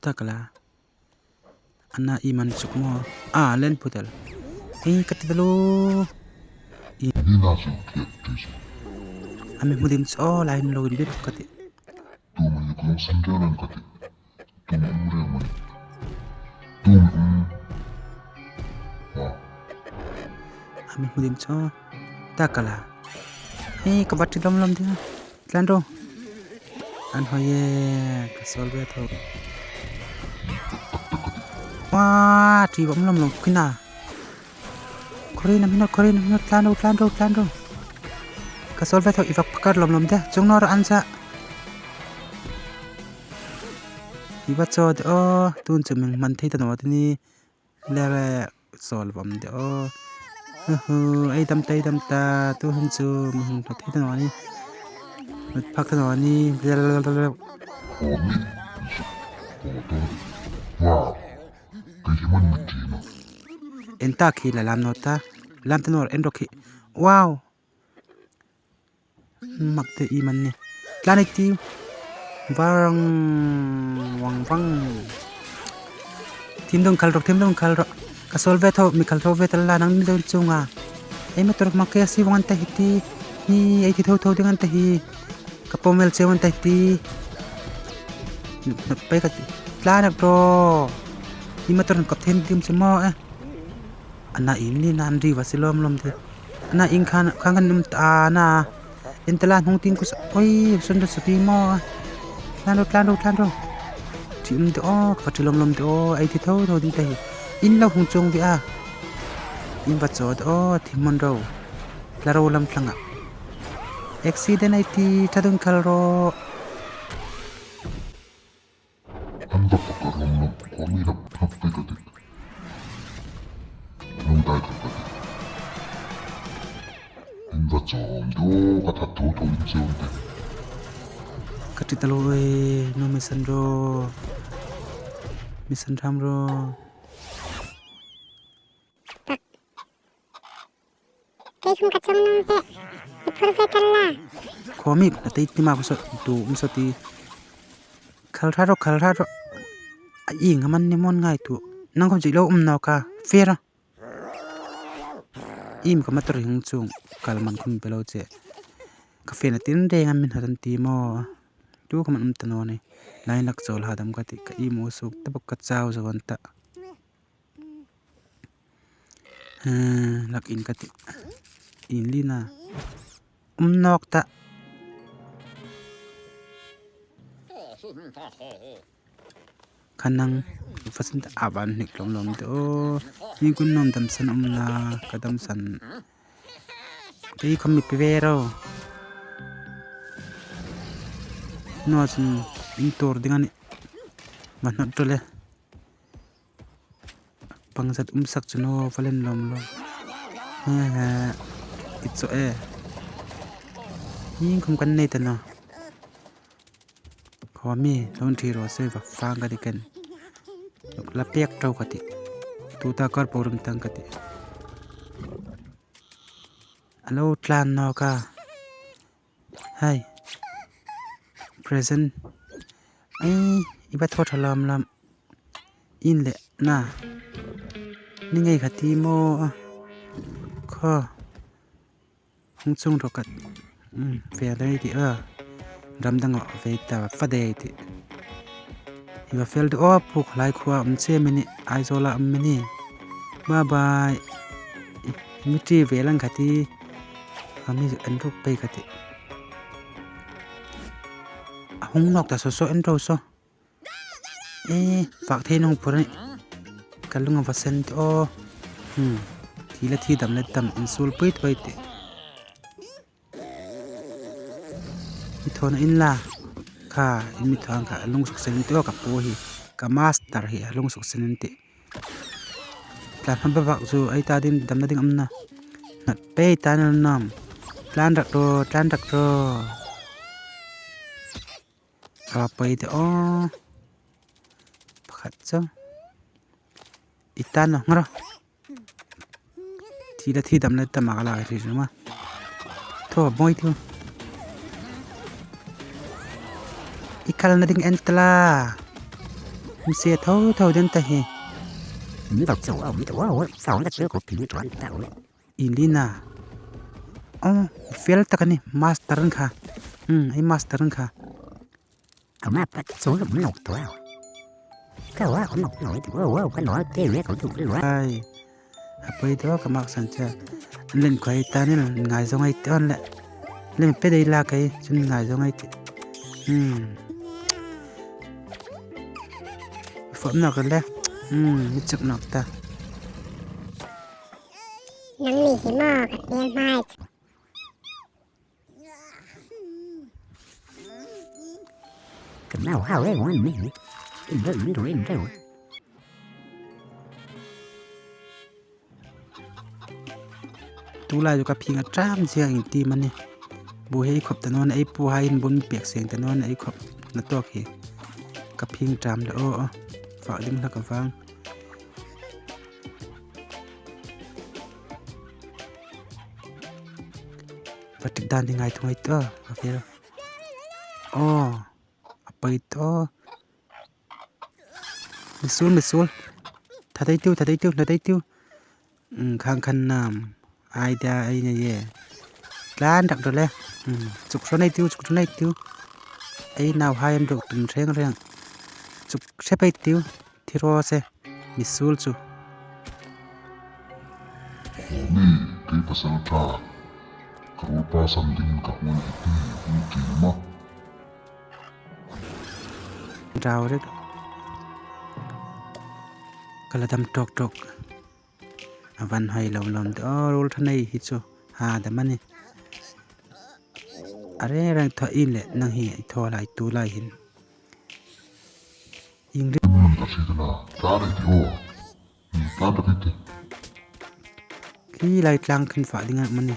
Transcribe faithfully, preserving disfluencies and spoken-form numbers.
Tak la. Ana i man suk maw. A, len putal. Ei, ka ti ta lo. I. A mi hmu dim chu, aw, lai lo in bit ka ti. Tu man ni kung san de lan ka ti. Tu man um re man. Tu man um. Wa. A mi hmu dim chu. Tak la. Ei, ka bat ti lom lom dia. Tlan ro. An hoi e, ka sawl ve tho. Wa, ti bawm lom lom kina. Khawri nam hina, khawri nam hina, tlan ro, tlan ro, tlan ro. Ka sawl ve tho, i va pakar lom lom de. Chung naw ro an sa. I va chaw de aw, tun chu min hman thei ta naw ti ni. Le le, sawl bawm de aw. Hu hu, ei dam ta, ei dam ta, tu hun chu mi hung thei ta naw ni. Mit phak ta naw ni. Wow. Kei hi man mit ti ma. En ta khi la lam naw ta. Lam ta naw en ro khi. Wow. Mak te i man ni. Tlan ei ti. Vang, vang, vang. Thim dong khal ro, thim dong khal ro. Ka sawl ve tho, mi khal tho ve ta la nang ni dong chunga. Ei motor mak ke si vang an ta hi ti. Hi, ei thi tho tho ding an ta hi. Ka pawm el cheu an ta hi ti. Pei ka ti. Tlan ak ro. I motor kap then dim chu maw e. Ana in ni nan ri va si lom lom ti. Ana in khan, khan khan um ta na. In ta la hung ting ku sa. Oi, sun da sa ti maw. Tlan ro, tlan ro, tlan ro. Ti um de aw, ka ti lom lom de aw. Ei thi tho tho ding ta hi. In lo hung chung ve a. In va chaw de aw, thi man ro. Tla ro lam tlanga. Accident ei ti, tha dun khal ro. An va pakar lom lom, khawmi hap hap pei ka ti. Lung dai ka ka ti. In va chaw de aw, ka that tho tho in cheu te. Ka ti ta lo e, nu mi san ro. Mi san tham ro. Kei khum ka chang nung he. I phur ve kan la. Khawmi na tei ti ma ko so tu um so ti. Khal tha ro, khal tha ro. A ing a man ni mon ngai tu. Nang khom chi lo um naw ka. Fe ro. Im ka motor hung chung. Kal man khum pe lo che. Ka fe na tin reng a min ha tan ti maw. Tu ka man um ta naw ni. Lai nak chawl ha dam ka ti. Ka i mu suk ta bak ka chau zo an ta. Hmm, lak in ka ti. In lina. Um nawk ta. Khanang, fasin ta aban hnik lom lom te aw. Ni kun nom damsan um la, ka damsan. Kei khom mi pe ve ro. Naw chun in tur ding a nih. Ma hnawt ro le. Pangzat um sak chu naw, va len lawm lawm. He he. I chaw e. Ning khom kan nei ta naw. Khawmi, lo thi ro se va fang ka ti ken. La pek tho ka ti. Tuta kar po rum tang ka ti. A lo tlan nawk a. Hai. Present. Ai, i va thaw tha lam lam. In le na. Ni ngei kha ti maw. Khaw. Hung chung ro kat. Um, fe dai ti a. Ram dang a ve ta fa dai ti. I va fel de aw, puk lai khua um che mi ni, Aizawl a um mi ni. Bye bye. Mi ti ve lang ka ti. A mi en ruk pei ka ti. A hung nawk ta saw saw en ro saw. E, fak thei nung pur ni. Ka lung a va sen ti aw. Hmm. Thi la thi dam le dam in sul pui pui ti. Mi thaw na in la. Kha, in mi thaw ang kha, lung suk sen ti aw ka pu hi. Ka master hi, lung suk sen ti. Tlan hma bak bak chu, ei ta ding, damna ding am na. Hnawt pei ta na nam. Tlan rak ro, tlan rak ro. A poi te aw. Pakhat chu. I ta naw, nga ro. Thi la thi dam le dam a ka la ri ri ma. Thaw, boi thu. I kal na ding en ta la. Mi se tho tho den ta hi. Mi dok chau, mi dok, wow, wow, sao na chu ko pi ni tuan ta le. Elena. Oh, fel tak a ni, master ang kha. Hmm, ei master ang kha. Ka ma pa chu lo nok to. Ka wa nok no tu, wow, wow, ka no te le ko tu le. Ai. A poi to ka mak san cha. Len khoi ta ni ngai zong ai ton le. Len pe dei la kai chun ngai zong ai ti. Hmm. Fot nok le. Hmm, mi chuk nok ta. Nang ni hi ma ka hnial mai. Ka mau hau e wan mi. In deu, in deu, in deu. Tulai chu ka phing a ṭam zia in ti mani. Bu hei khop ta non ei pu hai in bun pek seng ta non ei khop na tok hi. Ka phing ṭam le o o. Fa ding la ka vang. Patrick dan ding ai thung ai to, a fel. O, a poi to. Misul, misul. Thatei tiu, thatei tiu, thatei tiu. Mm, khang khan nam. Ai da, ai na ye. Tlan dak dole. Mm, chuk ron ai tiu, chuk ron ai tiu. Ei nau hai an ruk tum reng reng. Chuk hrep ai tiu. Thi ro se, misul chu. Aw mi, kei pasal ṭha. Ka ruolpa sam dingin ka huoi i ti, hung ti ma. Rau rek. Ka la dam ṭawk ṭawk. A van hai lo lawm de. Aw, ruol ṭha nei hi chu. Ha, dam a ni. A reng reng thaw in le, nang hi i thaw lai tu lai hin. Ing ri. Nun ka si tana, ta re ti o. Hmm, ta ta ti ti. Khi lai tlang khin fa ding a mani.